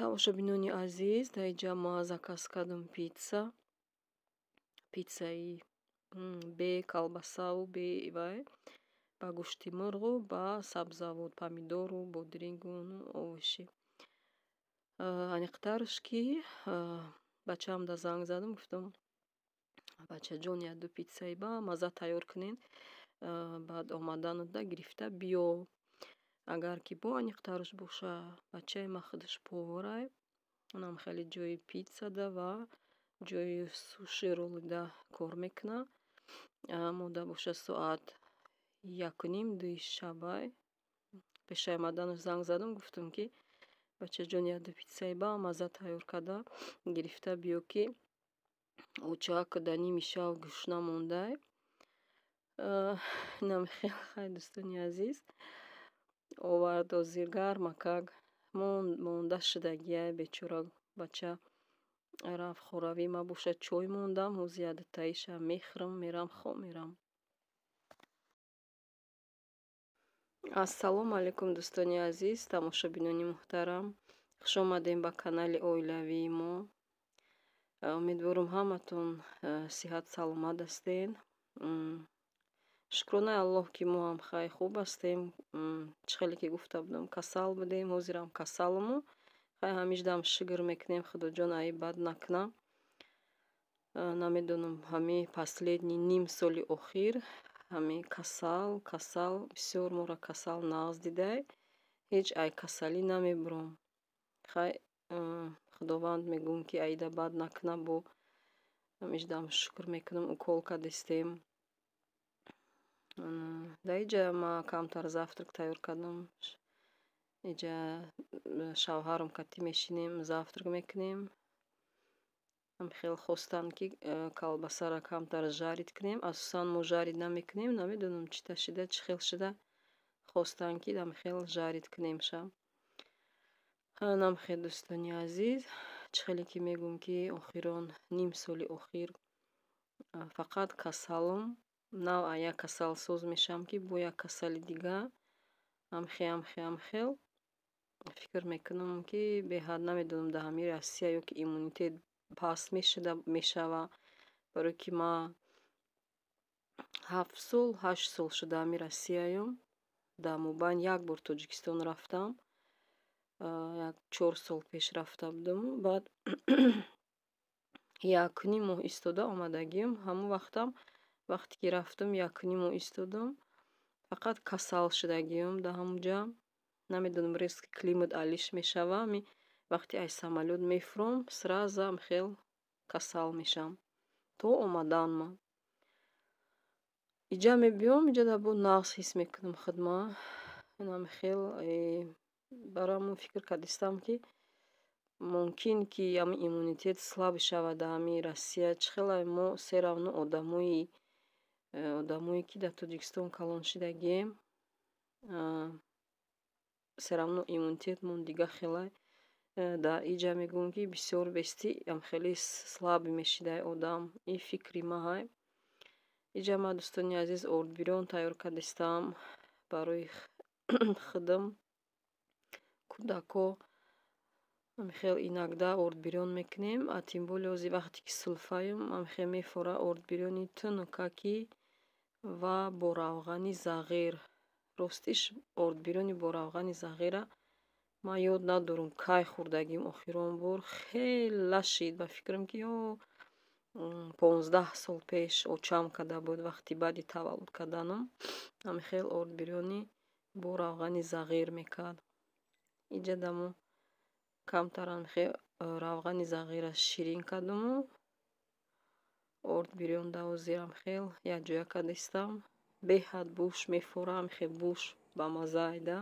Тамошобинони азиз, дар инҷа ма заказ кардам питса. Питсаи бе колбасаву бе вай, ба гӯшти мурғу ба сабзавот, помидору, бодирингу овощи. Аниқтарш ки бачаамда занг задам, гуфтам: бачаҷон, як-ду питсаи ба мазза тайёр кунед, баъд омаданатда гирифта биё. Агар ки бо аниқтарш боша, бачаи ма худаш поварай, унам хеле ҷои питсада ва ҷои суши роллида кор мекунад. Мода боша соат 1:30 дуи шабай. Пешаи омаданаш занг задам, гуфтам ки бачаҷон, як-ду питсаи ба мазза тайёр карда гирифта биё, ки очак дар ними шав гушна мондай. Инам хеле хай, дӯстони азиз, овард ҳозир гармакак монда шудагиай бечора бача рафт хоравӣ. Ма боша чой мондам, ҳозир як-дутаиша мехӯрам, мерам хоб мерам. Ассалому алайкум, дӯстони азиз, тамошобинони муҳтарам. Хуш омадем ба канали оилавии мо. Умедворам ҳаматон сиҳат саломат ҳастед. Шукронаи Аллоҳ, ки мо ҳам хай хуб ҳастем. Чӣ хеле ки гуфта будам, касал будем, ҳозирам касалму. Хай ҳамишдам шукр мекунем, Худоҷон айб бад накуна. Намедонам, ҳами последний ним соли охир ҳами касал, касал, бисёр моро касал нағз дидай. Ҳеҷ ай касалӣ намебурам. Хай Худованд мегӯм, ки айда бад накуна, бо ҳамишдам шукр мекунам, укол кардистем. Дар инҷа ма камтар завтрак тайёр кардам. Инҷа шавҳарам катӣ мешинем, завтрак мекунем. Хеле хостанд, ки колбасаро камтар жарить кунем. Асосан мо жарить намекунем, намедонам чӣ та шида, чӣ хел шида. Хостанд, ки хел жарить кунемша. Намхел, дӯстони азиз, чӣ хеле ки мегӯм, ки охирон ним соли охир фақат касалам. Нав як касал соз мешавам, ки бо як касали дига ҳамхе ҳамхе ҳамхел фикр мекунам, ки беҳад намедонам, дар ҳамин Россия ё ки иммунитет паст мешава, барое ки ма 7 сол, 8 сол шуда ҳамин Россияём. Дар мобайн як бор Тоҷикистон рафтам, як 4 сол пеш рафта будам. Баъд 1,5 моҳ истода омадагиам. Ҳамон вақтам, вақте ки рафтам, 1,5 моҳ истодам, фақат касал шудагиам дар ҳамон ҷа. Намедонам, резко климат алиш мешава. Ами вақте ай самолёт мефуром, сразу хел касал мешавам то омаданма. Иҷа мебиём, иҷа дар бо нағз ҳис мекунам худма. Инам хел барои ҳамон фикр кардистам, ки мумкин ки ҳамин иммунитет слаб шавад дар ҳамин Россия. Чӣ хелай мо все равно одамое ки дар Тоҷикистон калон шудагием, все равно иммунитетмон дига хелай. Дар иҷа мегӯм, ки бисёр бести хеле слаб мешидай одам. Ин фикри ма ҳай. Иҷа ма, дӯстони азиз, ордбирён тайёр кардистам барои худам, кӯдако. Хел иногда ордбирён мекунем, а тем более ҳозир вақте ки сулфаем, хел мефора ордбирёни тунукакӣ ва бо равғани зағир. Ростиш, ордбирёни бо равғани зағира ман ёд надорам, кай хӯрдагим охирон бор. Хела шид, ба фикрам, ки ё 15 сол пеш очам карда буд, вақти баъди таваллуд карданам. Ҳамин хел ордбирёнӣ бо равғани зағир мекард. Иҷа дамо камтарам хел равғани зағира ширин кардаму ордбирён ҳозирам хел якҷоя кардистам. Беҳад бӯш мефорам, хел бӯш ба мазза айда.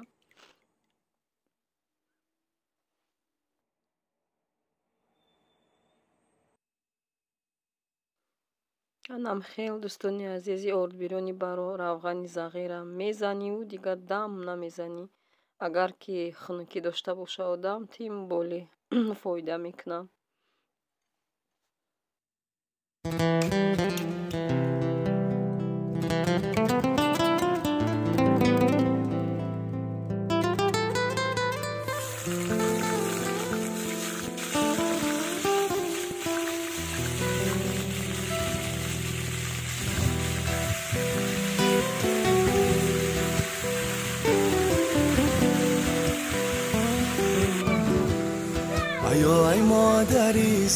Анам хел, дӯстони азизи, ордбирёни баро равғани зағира мезаниву дигар дам намезанӣ. Агар ки хунукӣ дошта боша одам, тем более фоида мекунад.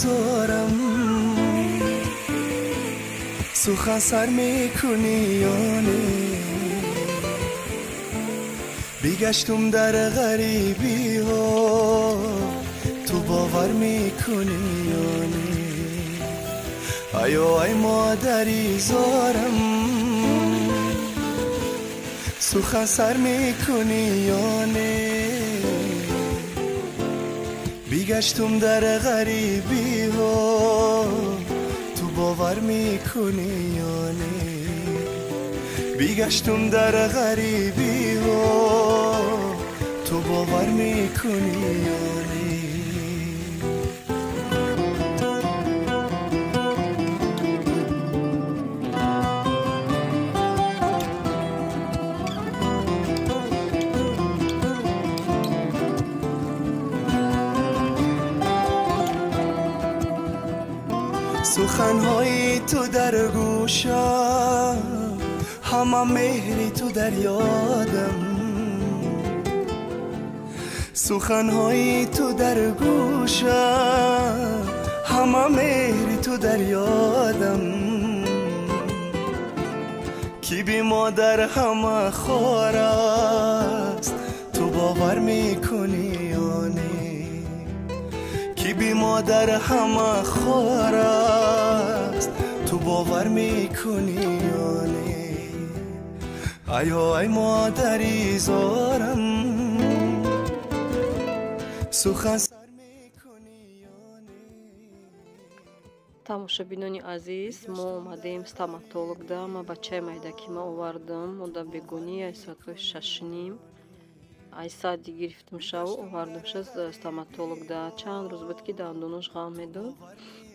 зорам, сухан сар мекунӣ ё не? Бигаштум дар ғарибиҳо, ту бовар мекунӣ ё не? Айо ай модари зорам, сухан сар мекунӣ ё не? Бигаштум дар ғарибиҳо, ту бовар мекунӣ ё не? Бигаштум дар ғарибиҳо, ту бовар мекунӣ ё не? Суханҳои ту дар гӯшам, ҳама меҳри ту дар ёдам. Суханҳои ту дар гӯшам, ҳама меҳри ту дар ёдам. Ки бимодар ҳама хор аст, ту бовар мекунӣ ё не? Ки бимодар ҳама хор аст, ту бовар мекунӣ ё не? Айо ай модари зорам, сухан сар мекунӣ ё не? Тамошобинони азиз, мо омадем стоматологда. Ма бачаи майдакима овардам. Мода бегонӣ ай соатҳои 6:30 ай сади гирифтам шаву овардамша стоматологда. Чанд рӯз буд, ки дандонош ғам медод.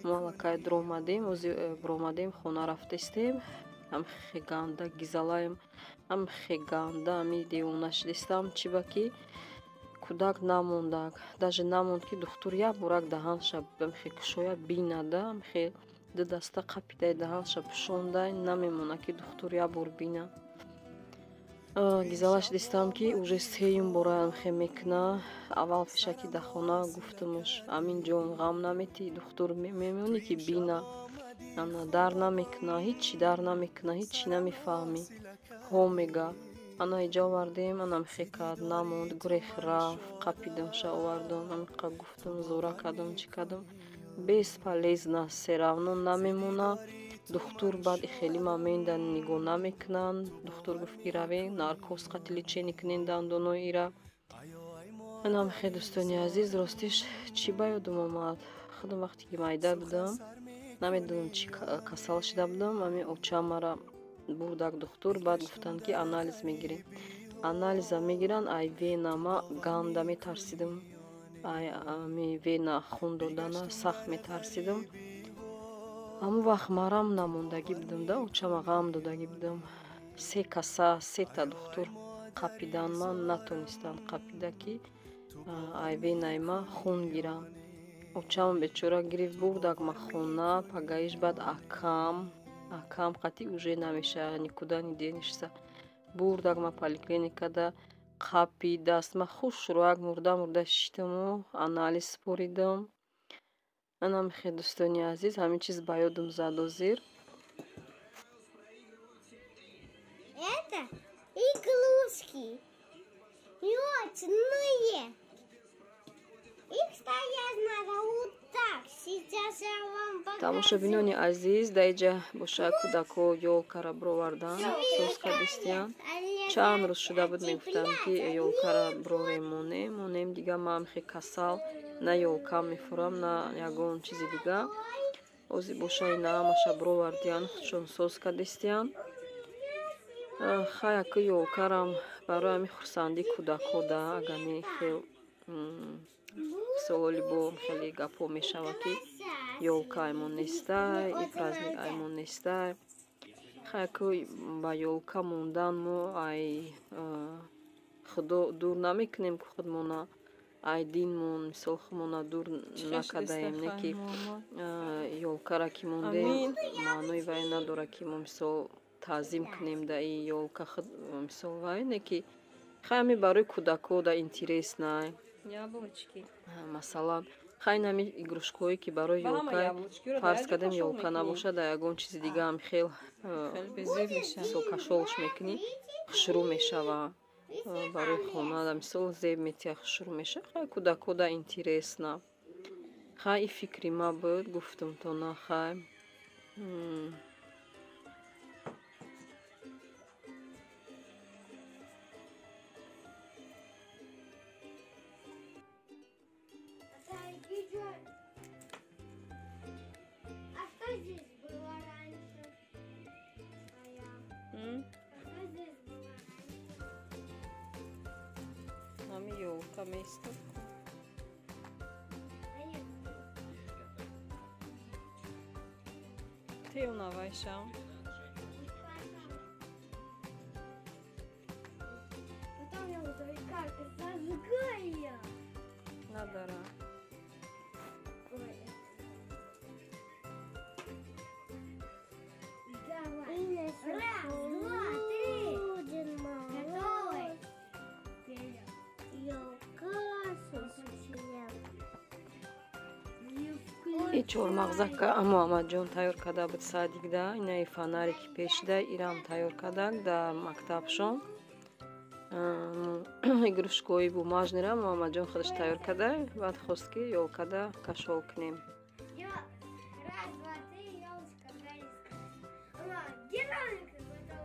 Мо аллакай дуромадем, ози биромадем, хона рафтестем. Ҳам хеганда гизалаем, ҳам хеганда ами девона шидистам. Чӣ ба ки кӯдак намондак, даже намонд, ки духтур як борак даҳанша хе кушоя бинада, хе ду даста қапидай даҳанша пӯшондай, намемона, ки духтур як бор бина. Гизала шидистам, ки уже сеюм бора хе мекуна. Аввал пешаки да хона гуфтамш: «Амин ҷон, ғам наметӣ, духтур мемонӣ, ки бина». Ана дар намекуна, ҳичи дар намекуна, ҳичи намефаҳмӣ. Ҳо мега. Ана иҷа овардем, анам хе кард, намонд, гурех рафт, қапидамша овардам, амиқа гуфтам, зора кардам, чӣ кардам. Бесполезно, всё равно намемона. Духтур баъд хеле маменда нигоҳ намекунанд. Духтур гуфт, ки равем наркоз қати лечение кунем дандонои ира. Анам хе, дӯстони азиз, ростиш чӣ ба ёдам омад? Худам вақте ки майда будам, намедонам чӣ касал шида будам, ами очам мара бурдак духтур, баъд гуфтанд, ки анализ мегирем. Анализа мегиранд, ай вена ма ганда метарсидам. Ай ами вена хун додана сахт метарсидам. Ҳамон вақт марам намондагӣ будам да, очама ғам додагӣ будам. Се каса, сета духтур қапидан, ман натонистанд қапида, ки ай венаи ма хун гиранд. Очам бечора гирифт, бурдак ма хона, пагаиш баъд акам қатӣ уже намеша, никуда не денешься. Бурдак ма поликлиникада, қапи даст ма хушрӯяк мурда мурда шиштаму анализ супоридам. Анам хе, дӯстони азиз, ҳамин чиз ба ёдам зад озир. Это игрушки. Елочные. Их стоять надо вот так. Сейчас я вам покажу. Тамошобинони азиз, дар иҷа боша кӯдако ёлкара бировардан, соз кардистиян. Чанд рӯз шуда буд, мегуфтам, ки ёлкара бирорем, монем, монем. Дига ман хе касал, на ёлка мефурам, на ягон чизи дига. Ози боша ина ҳамаша бировардиян, худшон соз кардистиян. Хай, аку ёлкарам барои ҳами хурсандии кӯдакҳо да, агар не хел мисол бо хеле гапҳо мешавад, ки ёлка аймон нестай, и праздник аймон нестай. Хай, аку ба ёлка мондан мо ай худо дур намекунем, ки худмона ай динмон, мисол, худмона дур накардаем, не ки ёлкара ки мондем, маънои вай надорад, ки мо мисол таъзим кунем да и ёлка худ, мисол, вай не ки хай ҳами барои кӯдакҳо да интересно. Яблочки. Масалан, Хай нами игрушкое ки барои ёлка фарз кардем, ёлка набошад, дар ягон чизи дигаам хел мисол кашолш мекунӣ, хушрӯ мешава. Барои хона мисол зеб метия, хушрӯ мешава. Хай кӯдакода интересно. Хай и фикри ма буд, гуфтум то на хай. Ами ёлка местод. Тео навайшам. Потом я буду как зажигаю. Надара. Давай. Раз, два, три. Готовы? И чормағзака Муҳаммадҷон тайёр карда буд садикда, инаи фонаре ки пешида, ирам тайёр кардак дар мактабшон. Игрушкои бумажныйра Муҳаммадҷон худаш тайёр карда, баъд хост ки ёлкада кашол кунем. Раз, два, три, ёлочка горит. Гирлянда какой-то.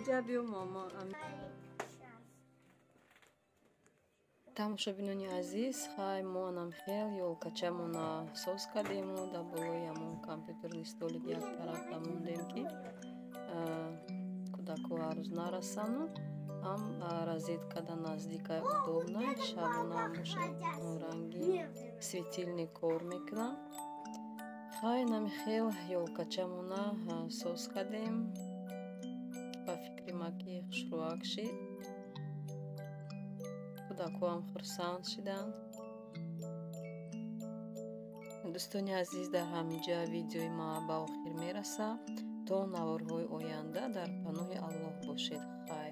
Ҷа биё, мама. Тамошобинони азиз, хай мо анам хел ёлкачамона соз кардему, дар болои ҳамон компютерный столик як тараф мондем, ки кӯдако ҳарӯз нарасану ҳам розеткада наздикай удобно, шабона бошад, ранги светильник кор мекунам. Хай нами хел ёлкачамона соз кардем. Ба фикри ма ки хушрӯак шид, кӯдакҳоам хурсанд шиданд. Дӯстони азиз, дар ҳамин ҷа видеои ма ба охир мерасад. То наворҳои оянда дар паноҳи Аллоҳ бошед. Хайр.